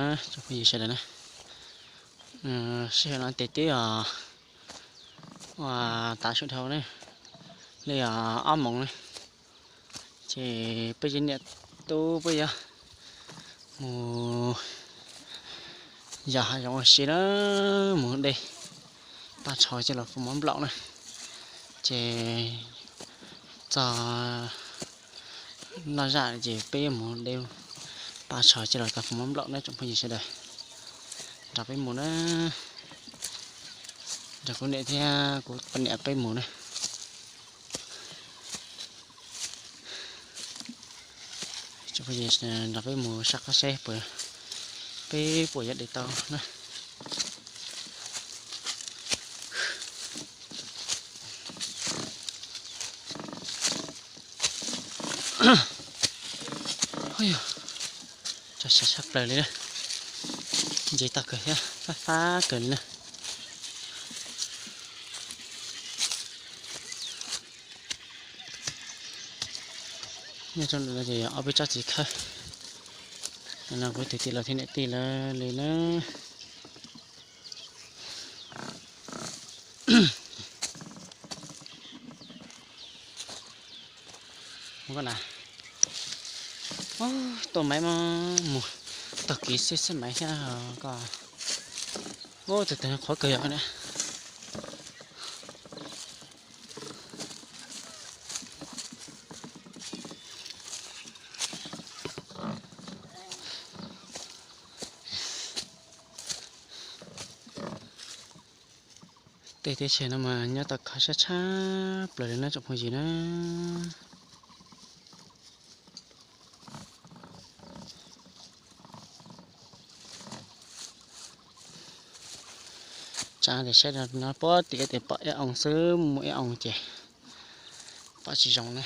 Tsoom phooj ywg sawv daws na, sij hawm no ces twb yog tav su dhau na, li ob moos na, ces peb cov niam tub peb yuav mus yos hav zoov ua si na, mus de paj tsho coj los faus mov nplaum na, ces txog loj zaj ces peb yuav mus de paj tsho coj los tau faus mov nplaum na tsoom phooj ywg sawv daws. Nrog peb mus na, nrog kuv niam thiab kuv poj niam peb mus na. Tsoom phooj ywg, nrog peb mus sab qab seb puas, peb puas yuav de tau na. Tso siab tshaj plaws li na, ntses tau kawg thiab fab fab kawg li na. Nyob rau ntawm no ces ob peb tsob txiv khawb, no kuv tus tij laug thiab niam tij lawv li na. Mus koj na. Tuaj maiv mus taug kev xwb xwb maiv thiab koj. Tus tag qhuav kawg yom na. Tej teb chaws no mas nyob tau khov siab tshaj plaws li na tsoom phooj ywg na. Tsav tias saib no puag tim tias pom ib oo xwb, muaj ib oo ces pom tsis zoo na.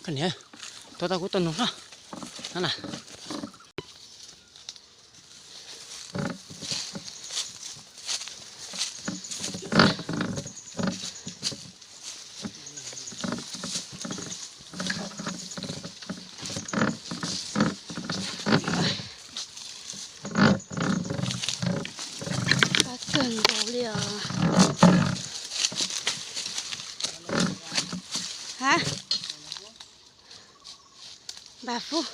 Koj niam, tuaj tau kuv tau nug hlo na. Kawg nkaus li os. Ha, npam fub.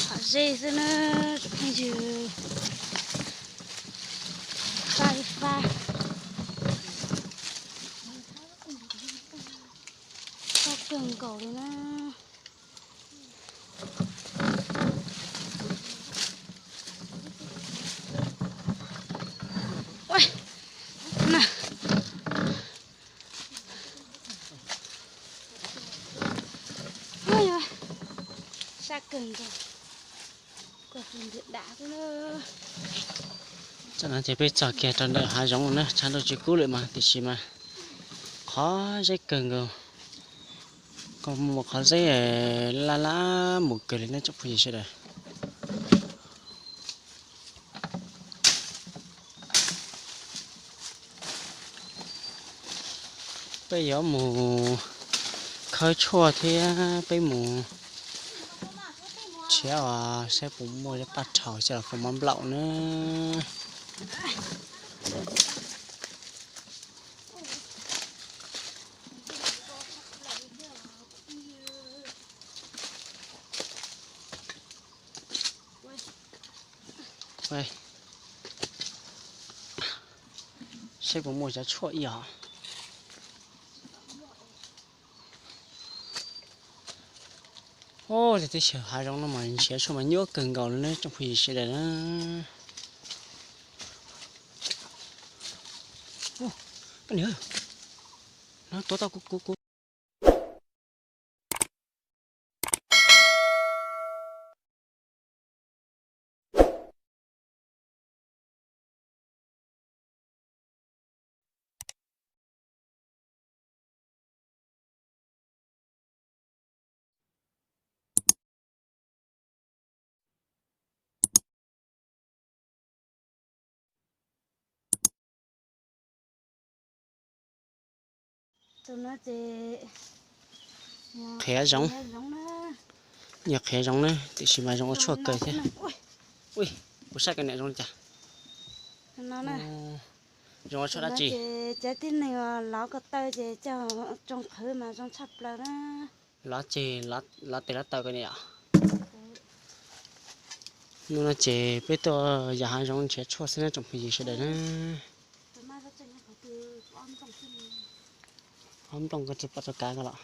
Qhov zeb xwb na, tsoom phooj ywg. Fab li fab. Fab kawg nkaus li na. Sab kawg nkaus. Tam no ces peb txog kiag rau ntawm hav zoov na, tshav ntuj tsis kub lawm mas tiam sis mas qhov zeb kawg nkaus, qhov zeb laj laj mus kawg li na tsoom phooj ywg sawv daws. Peb yuav mus khawb tshuaj thiab peb mus nrhiav os saib puas muaj paj rhau coj los faus mov nplaum na. Saib puas muaj cov tshuaj ib yam. Ub, teb chaws hav zoov no mas nrhiav tshuaj mas nyuaj kawg nkaus li na tsoom phooj ywg sawv daws na. Koj niam, no tuav tau kuv kuv kuv. Qhiav zoov, yog qhiav zoov na, tiam sis mas zoo ua tshuaj kawg thiab. Ui, kuv saib koj niam zoo li cas. Zoo ua tshuaj dab tsi? Cov tib neeg lov ko taw ces coj tsoo qhwv mas zoo tshaj plaws na. Lov ceg, lov tes lov taw ko ne yom. Hnub no ces peb tuaj yos hav zoov nrhiav tshuaj xwb na tsoom phooj ywg sawv daws na. Ob nplooj koj tsis pom txoj kav ko los.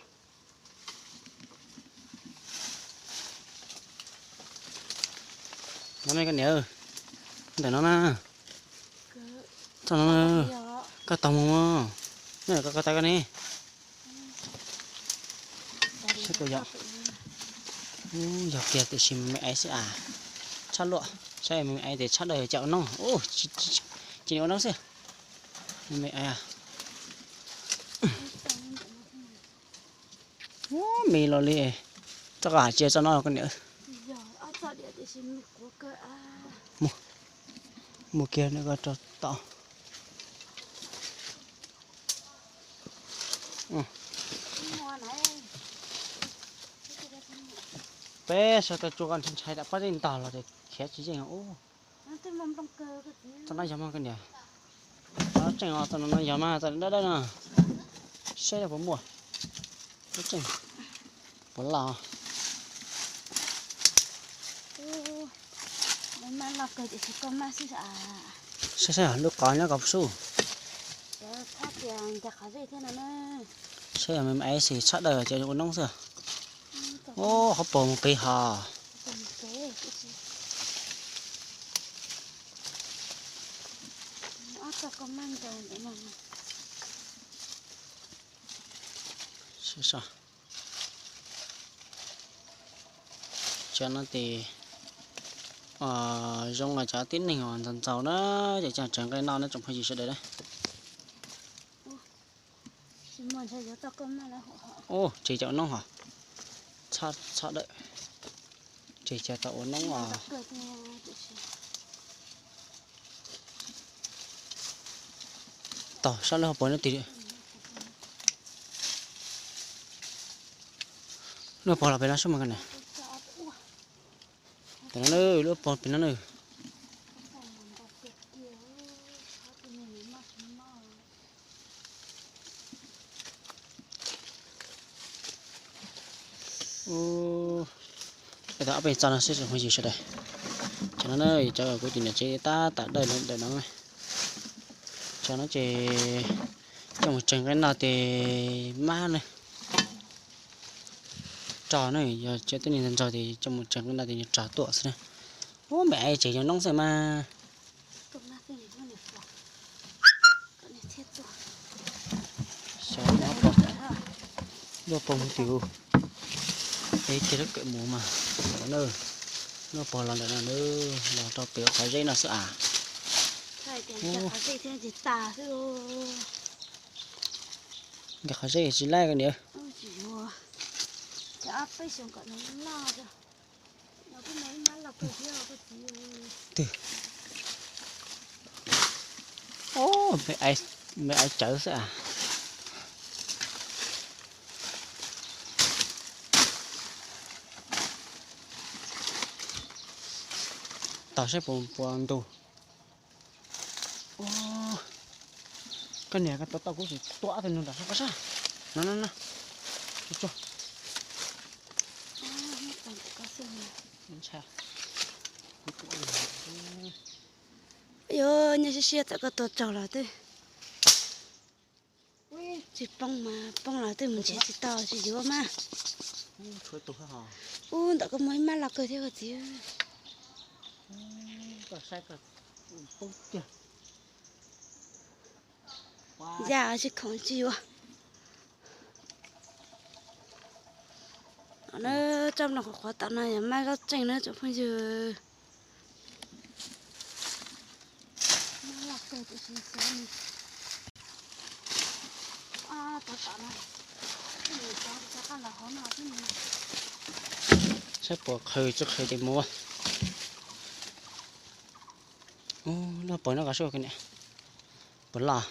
No ne koj niam, ntawm no na. Txoj no, koj tau mus, nyob ko ko taw koj ne. Saib puas yog. Yog kiag tiam sis me me aiv xwb as. Tshaj luaj, saib me me aiv tes tshaj dawb ces ua noob. Ub, tsis ua noob xwb. Me me aiv. Ub, me los li. Txoj koj hais cia txoj no koj niam. Mus kiag nws ko rau tom. Peb sawv tau tsuas ntshai ntshai rau pob zeb ntog los ces khiav tsis yeej ub. Txoj no yog mas koj niam. Tseem txoj no yog mas txoj dawb dawb no. Saib puas muaj. Tseem puas loj. Saib saib lub qos nyob ko sub. Saib yog me me aiv xwb tshaj dawb ces ua noob xwb. Ub, qhov pog mus pem hos. Cov no ces zoo li cov tib neeg uas ntxaus ntxaus na, ces coj tsev nqaij noj na tsoom phooj ywg sawv daws na. Ub, tsev cov noob hos, txhob dawm, tsev cov tau ua noob os. Tau sab lub hauv paus no tim, lub hauv paus los pem no sub mas koj niam. Tam no na, lub hauv paus pem no na. Ub, peb tau ob peb txoj no xwb tsoom phooj ywg sawv daws. Cov no na, cov kuv tus niam tsev tab tom dawj ntawm no. Cov no ces coj mus tsev nqaij noj ces mab na, rog na, yog cov tib neeg ntxaus ntxaus ces coj mus tsev nqaij noj ces nws rog tuaj xwb na. Ub, me aiv tsev cov noob xwb mas. Xyov lub hauv paus, lub hauv paus mus tim, peb kiag lub kawm mus mas, lub hauv paus los ntawm no, los rau pem qhov zeb no xwb as. Nkag qhov zeb tsis laij koj niam. Twb, me aiv tsawv xwb as. Tos saib puas puas ntu. Koj niam, koj tuav tau kuv sim tuav ob tug nug nram sab ko sab. No no no. Tsuag tsuag. Ntshai. Kuv tuav li. Yuav nyob siab siab txawm koj tua raug los twb tsis poob mas poob los twb mus nrhiav tsis tau tsis yuav mas. Ub, ntawm koj muaj ib mab loj kawg thiab koj txiv. Ya tsis khoom tsis yuav. Tsob no qhuav qhuav tom no yog mab zaub tseej na tsoom phooj ywg. Saib puas qhwv tsis qhwv ces mus. Ub, loj puas no koj sub koj niam. Puas loj?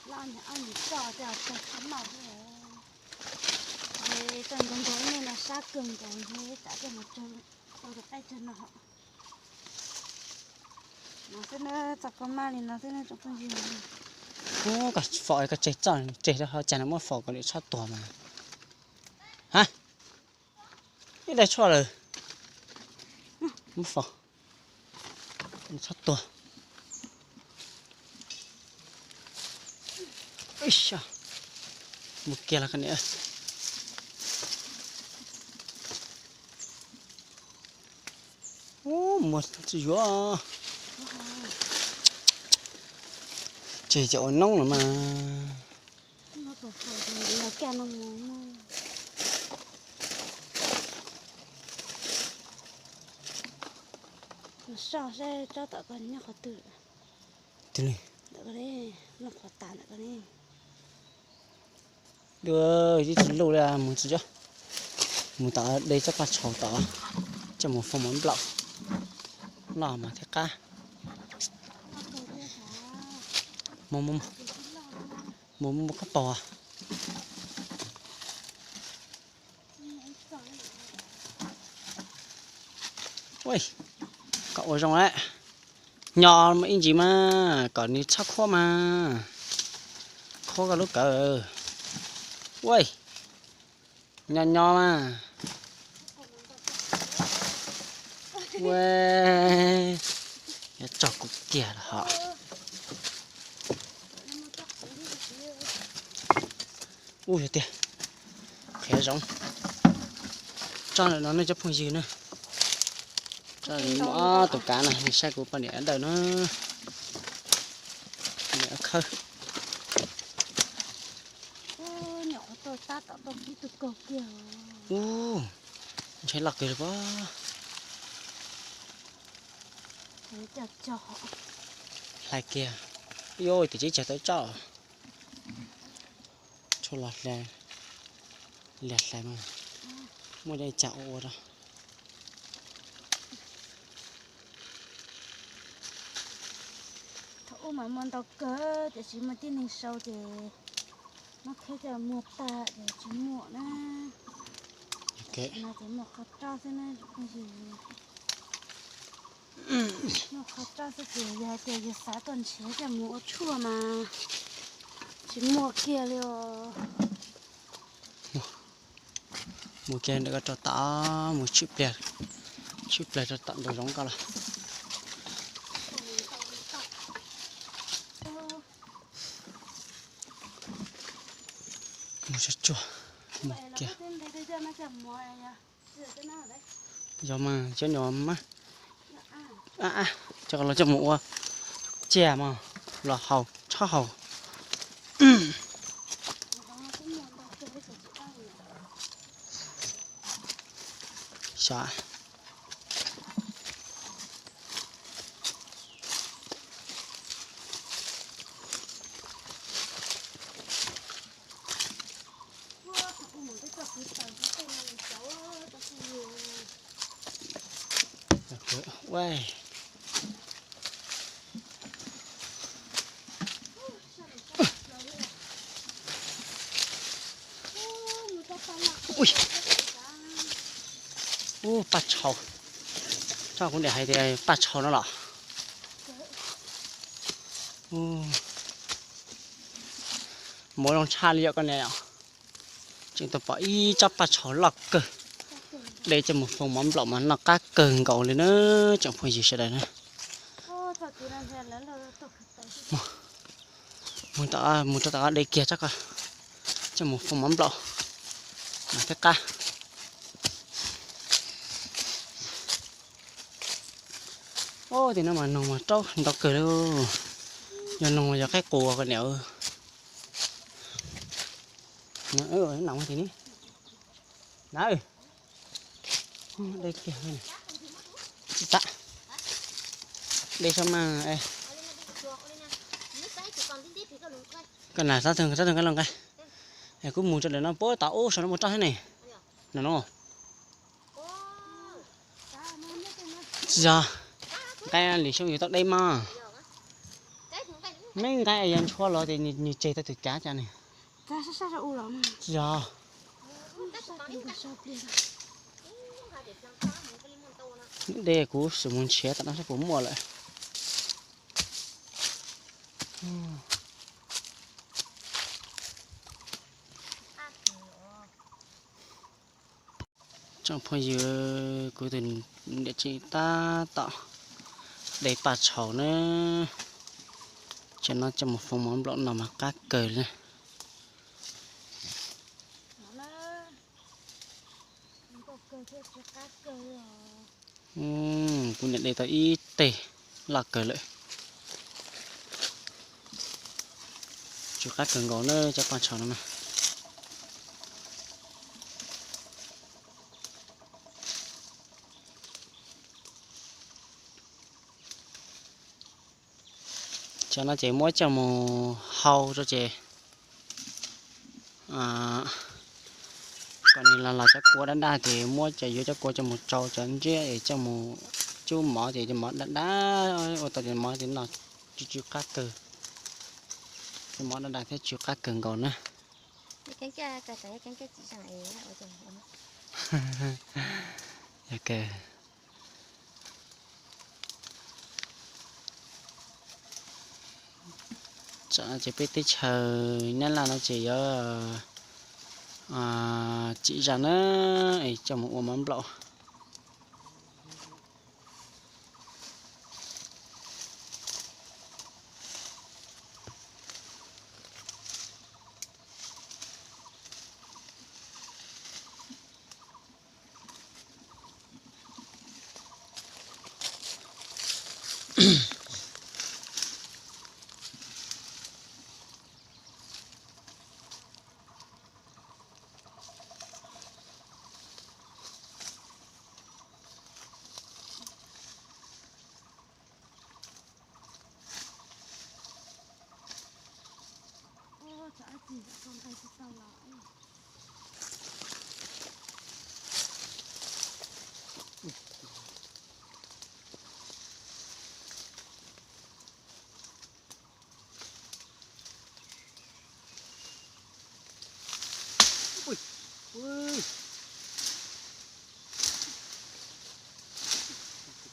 Loj niam ob niam toj tej tag tsis loj xwb. Ces txoj nkaus nkaus nej no sab kawg nkaus ntshe tsam tej mus tsawg tau tus qaib tsawg no. No xwb na, txoj koj mab li no xwb na tsoom phooj ywg. Ub, koj faus koj tseg txoj tseg rau hauv cas no muab faus kom lwm tshob tuag mas. Ha, ib daig tshuaj lawm. Muab faus, tshob tuag. Mus kiag los koj niam. Ub, mus tsis yuav. Tseg ces ua noob los mas. Soj saib tsob tom koj nyob qhov twg. Ntawm ko, lub qhov tas ntawm ko ne. Dua, ib tsis luj li mus tsis tso. Mus tom de tsob paj tshauv tom, coj mus faus mov nplaum. Loj mas thiab qab. Mus, mus, mus, mus, mus qab paus. Ua, kom ua zoo lawm. Nyo ib ntsis mas kom nws txhob khuab mas. Khuab koj lub kawm. Ua, nyo nyo mas. Ua, yuav tso kuv kiag los hos. Ub, yog tiag, qhiav zoov. Tsob ntawm no nej cov phooj ywg na. Tsob ntawm no tus kav no, saib kuv poj niam dawm na. Poj niam khawb. Ub, ntshe loj kawg li pob. Hlais kiag. Yuav tim tsev cog tau tsob. Tshuaj los hlais, liag hlais mas muaj cov ua ua rau. Thaum ub mas muaj ntau kawg tiam sis muaj tib neeg sau ces muab qheb coj muag tag ces tsis muaj na. No ces muaj qhov roj xwb na. Muaj qhov roj xwb ces yog hais tias yus xav tuaj nrhiav coj mus ua tshuaj mas tsis muaj kiag li os. Mus kiag ntawm koj rau tom, mus tshwm pliag, tshwm pliag rau tom ntug zoov koj los. Mus tsuag tsuag, mus kiag. Yog mas cov nyuam mab, cov los coj mus ua tsiaj mas los haus tshab haus. Xyov. Ub, paj tshauv. Tsob kuv niam hais tias paj tshauv no los. Mus zoo tshaj li yom koj niam. Tseem tau pom ib tsob paj tshauv loj kawg. De coj mus faus mov nplaum mas noj qab kawg nkaus li na, tsoom phooj ywg sawv daws na. Mus, mus rau tom qab de kiag tso, coj mus faus mov nplaum mas thiaj qab. Ub, tim no mas noog mas raub ntau kawg li. Yog noog mas yog qaib qus koj niam. Na, na, de kiag, tsis txaj, de so mas. Koj nas xab tug, xab tug nqaij los nqaij. Es kuv mus rau ntawm no puag tom ub saum no mus rau thiab ne. No no. Tsis yog, nqaij Lis Xyooj yug tau dej mog. Me nqaij yog ntshua los tias nws tseg tau tus cav cas ne. Tsis yog. Dej kuv sim mus nrhiav tom no saib puas muaj lawm. Tsoom phooj ywg, kuv tus niam tsev tab tom de paj tshauv na. Cov no coj mus faus mov nplaum no mas qab kawg li. Kuv niam de tau ib teg loj kawg lawm. Tsw qab kawg nkaus na cov paj tshauv no na. Cov no ces muab coj mus hau rau ces kom nws los los cov kua daj daj ces muab cov, yuav cov kua coj mus tsau cov ntsiab es coj mus cub mov ces cov mov daj daj, ua tau cov mov ces no tsw tsw qab kawg. Cov mov daj daj thiab tsw qab kawg nkaus na. Yog kawg. Tam no ces peb teb chaws Nyab Laj no ces yuav tsim zaj na, es coj mus ua mov nplaum.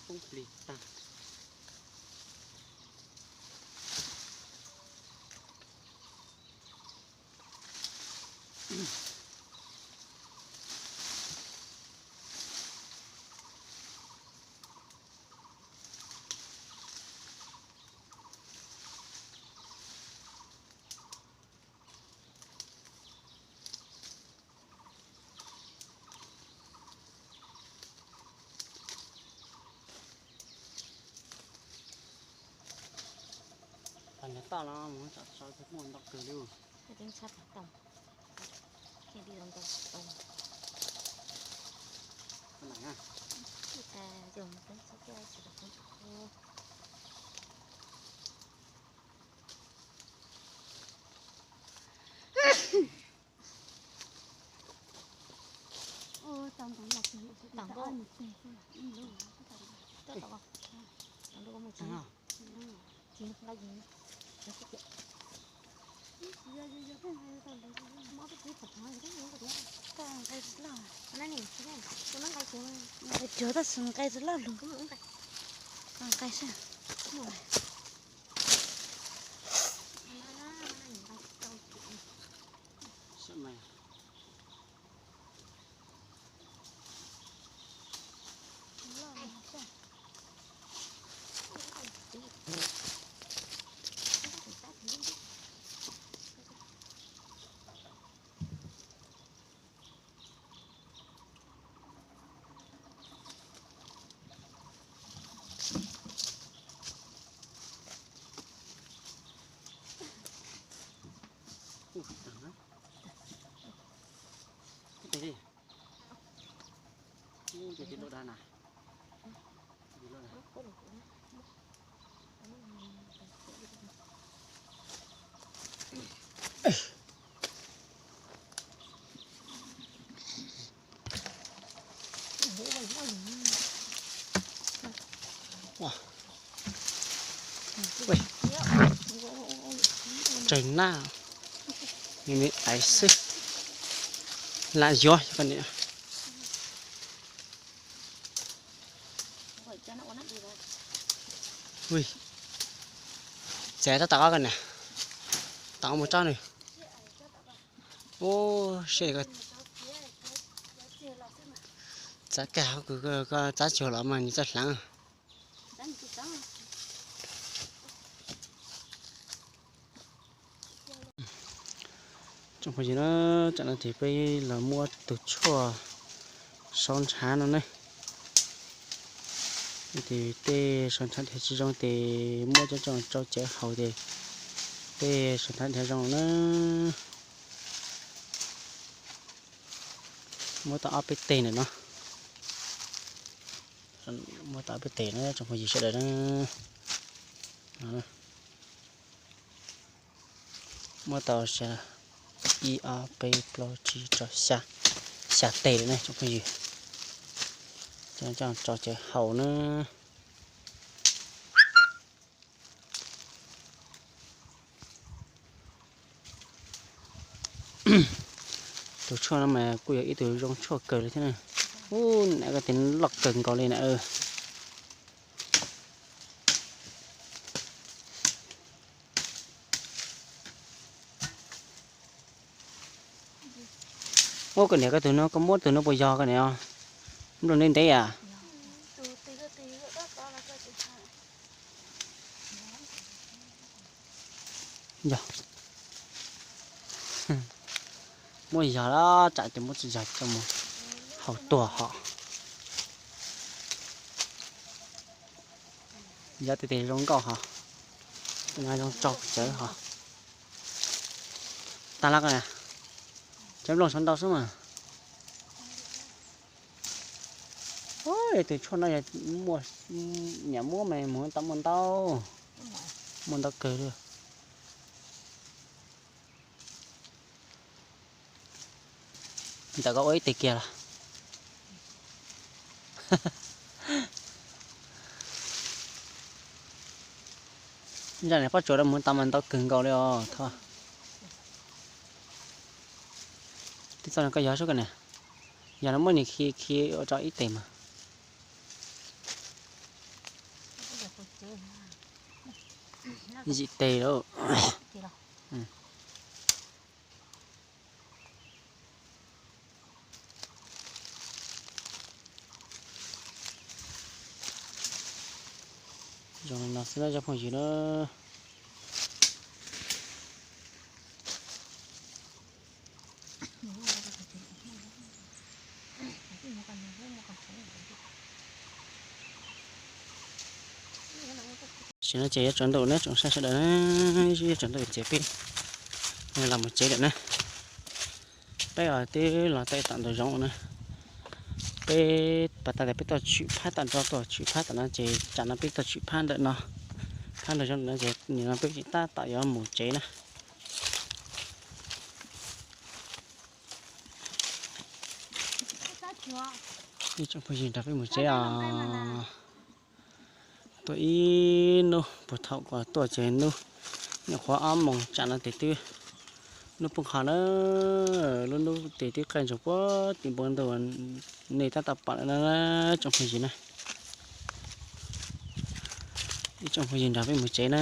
Poob plig tag. Tau niag toj no mus tsom tso muaj ntau kawg li. Cuag tab sis nqaij tsis loj lug. Nqaij seb. Tsawg na, nws me aiv xwb, lam yuav koj niam. Txiav tab tom koj niam, tom mus tsob nws. Ub, seb txav kag hauv kws koj txav tsuag los mas nws txawj hlaav. Tsoom phooj ywg na, tam no ces peb los muab tus tshuaj saub ntshav no ne. Ces tej saub ntshav dhia tsis zoo ces muab coj tso rau cawv haus ces tej saub ntshav dhia zoo na. Muab tau ob peb teg ntawm no. Muab tau ob peb teg na tsoom phooj ywg sawv daws na. Muab tau ib ob peb plaub tsib rau xya, xya teg lawm na tsoom phooj ywg. Coj tso cawv haus na. Tus tshuaj no mas kuj yog ib tug zoo tshuaj kawg li thiab na. Ub, niam koj tias loj kawg nkaus li na. Ub, koj niam, koj tus no koj muab tus no puas yog koj niam? Nplooj ntev ntev as. Yog. Muab yog los tsam ces muab tsis yog coj mus haus tuag hos. Yog tias zoo nkauj hos, zoo tso cawv hos. Tag lawm koj niam, cov nplooj saum ntau xwb mas. Tus tshuaj no yog muaj, niam muab mas mus tau muaj ntau, muaj ntau kawg li. Ntawm koj ua ib teg kiag los? Zaj niam pob tsuas rau mus tau mas ntau kawg nkaus li os. Thov tib txoj no koj yog sub koj niam, yog no muab nws khi khi ua rau ib teg mas. Yim teg lauj. Zoo li no xwb na cov phooj ywg na. Tam sim no ces yuav tsaus ntuj na tsoom saib sawv daws na, yuav tsaus ntuj ces peb los mus tsev lawm na. Peb twb los tau tom ntug zoov na. Peb pas tas tias peb tuaj tshwm phab tom nrog tuaj tshwm phab tom no ces tsam no peb tuaj tshwm phab ntawm no, phab ntug zoov ntawm no ces nim no peb tseem tab tom yuav mus tsev na. Ib tsoom phooj ywg nrog peb mus tsev os. Tuaj ib hnub puag thaum uas tuaj ces hnub nyuam qhuav ob moos tsam no ces twb hnub poob qho na. Lub hnub ces twb qaij ntsoog puag tim npoo ntug, nej tab tom pom lawm na tsoom phooj ywg na. Ib tsoom phooj ywg nrog peb mus tsev na.